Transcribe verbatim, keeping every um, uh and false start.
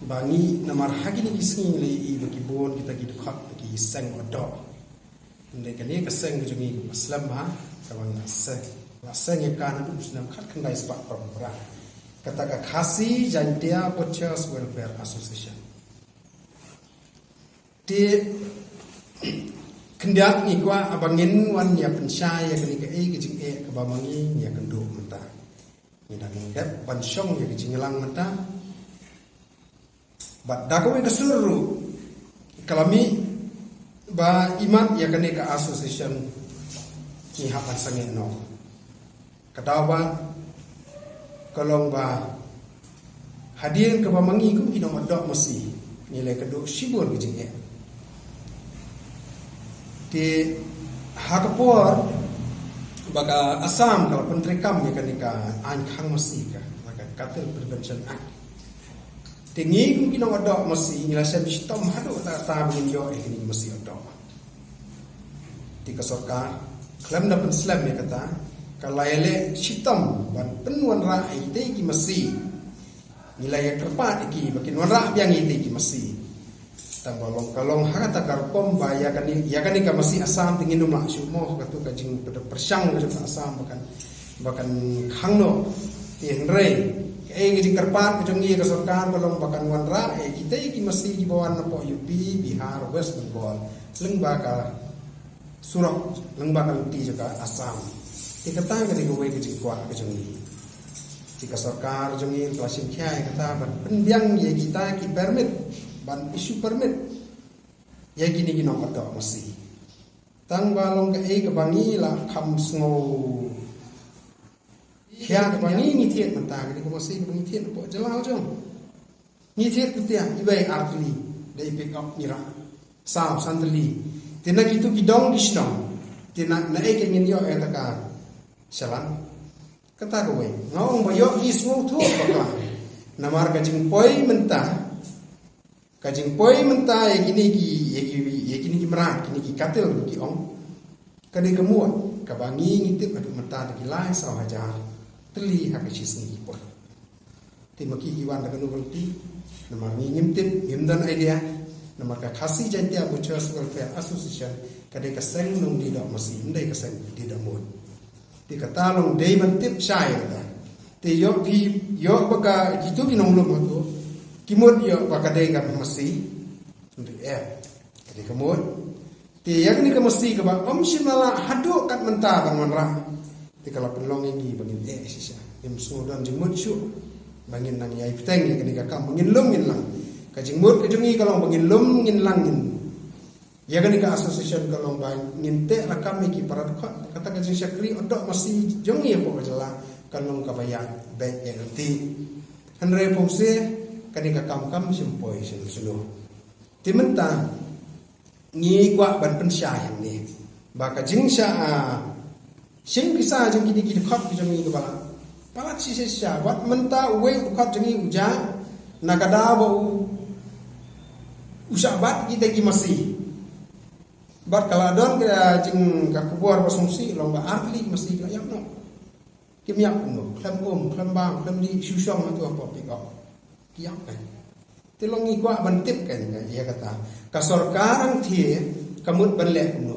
Ba ngi namar ha kine ki sngi ngi la ïohi ba ki bun kita ki dkhot ki seng Odoh. Hynrei kane ka seng ka jong ngi kaba slem ha, kaba ngi la seng, la seng ïa ka naduh u snem khatkhyndai spah khatphra. Kata ka Khasi Jaintia Butchers Welfare Association. Te khyndiat ngi kwah ba ngin wan ïa pynshai ïa kane kaei ka jingeh kaba ma ngi ngi ïakynduh mynta. Ngi dang dep ban shong ïa ka jingïalang mynta. Bad da kawei ka sur ruh ka la mih ba imat ïa kane ka association ngi hap ban sangeh noh. Ka daw ba ka long ba hadien kaba ma ngi kum ki nong Odoh masi ngi la ïakynduh shibun ka jingeh. Te ha ka por ba ka Assam ka la pyntreikam ïa kane ka aiñ khang masi ka, ka Cattle Prevention Act. Te ngi kum ki nong Odoh masi ngi la shem shitom haduh katta katta ba ngin ïoh ïa kine ki masi Odoh. Te ka sorkar khlem da pynslem ïa kata ka la ïaleh shitom ban pynwanrah ïa kitei ki masi. Ngi la ïakyrpad ïa ki ba kin wanrah biang ïa kitei ki masi. Tang ba long ka long ha kata ka rukom ba ïa kane, ïa kane ka masi Assam te ngin ym lah shuh mo, katu ka jingpyrshang ka jong ka Assam ba kan, ba kan khang noh. Te hynrei kaei ka jingkyrpad ka jong ngi ïa ka sorkar ka long ba kan wanrah ïa kitei ki masi kiba wan napoh U P, Bihar, West Bengal, lyngba ka surok, lyngba ka lynti jong ka Assam. Te kata ka dei kawei ka jingkwah ka jong ngi. Te ka sorkar jong ngi ka la shim khia ïa kata ban pynbiang ïa kita ki permit, ban issue permit ïa kine ki nong Odoh masi. Tang ba long kaei kaba ngi la kham sngew khia kaba ngi ngi thied mynta, kane ka masi kaba ngi thied napoh jylla la jong. Ngi thied, kyntiah iwei ar tylli da i pick up ngi rah. Saw san tylli. Te na kitu ki dong ki shnong, te na, naei ka ngin ïoh ïa kata ka challan? Kata kawei. Nga ong ba ïoh ki sngewthuh bakla. Namar ka jingpoi mynta, ka jingpoi mynta ïa kine ki, ïa ki, ïa kine ki mrad, kine ki cattle ki ong. Ka dei ka mut kaba ngi ngi tip haduh mynta da ki lai saw hajar tylli ha ka shi sngi ki poi. Te ma ki ki wan da kano ka lynti? Namar ngi ngim tip, ngim don idea. Namar ka Khasi Jaintia Butchers Welfare Association ka dei ka seng nongdie doh masi, ym dei ka seng die doh mut. Te kata long dei ban tip shai kata. Te ïoh phi, ïoh ba ka kitu ki nonglum hato ki mut ïoh ba ka dei ka masi. Ym dei, eh, ka dei ka mut. Te ïa kane ka masi kaba ym shym la lah haduh kat mynta ban wanrah, te ka la pynlong ïa ngi ba ngin eh shisha. Ngim sngew don jingmut shuh ba ngin nang ïai bteng ïa kane ka kam, ba ngin lum ngin lang. Ka jingmut ka jong ngi ka long ba ngin lum ngin lang ngin. Ïa kane ka association ka long ba ngin teh lakam ïa ki para dkhot. Kata ka jingshakri Odoh masi jong ngi hapoh ka jylla ka long kaba ïaid beit ïaid ryntih. Hynrei pynse kane ka kam kam shym poi shano shano. Te mynta ngi kwah ban pynshai hangne ba ka jingshah, ah, shim pisa jong kine ki dkhot ki jong ngi kaba la palat shisha shisha. Wat mynta uwei u dkhot jong ngi u jah na ka daw ba u, u shah bat kita ki masi. Bad ka la don ka jing ka khubor ba sngewsih long ba ar tylli ki masi ki la ïap noh. Kim ïap kumno, khlem um, khlem bam, khlem dih, shu shong hangto hapoh pick up. Ki ïap kein. Te long ngi kwah ban tip kein ïa kata. Ka sorkar hangthie ka mut ban leh kumno.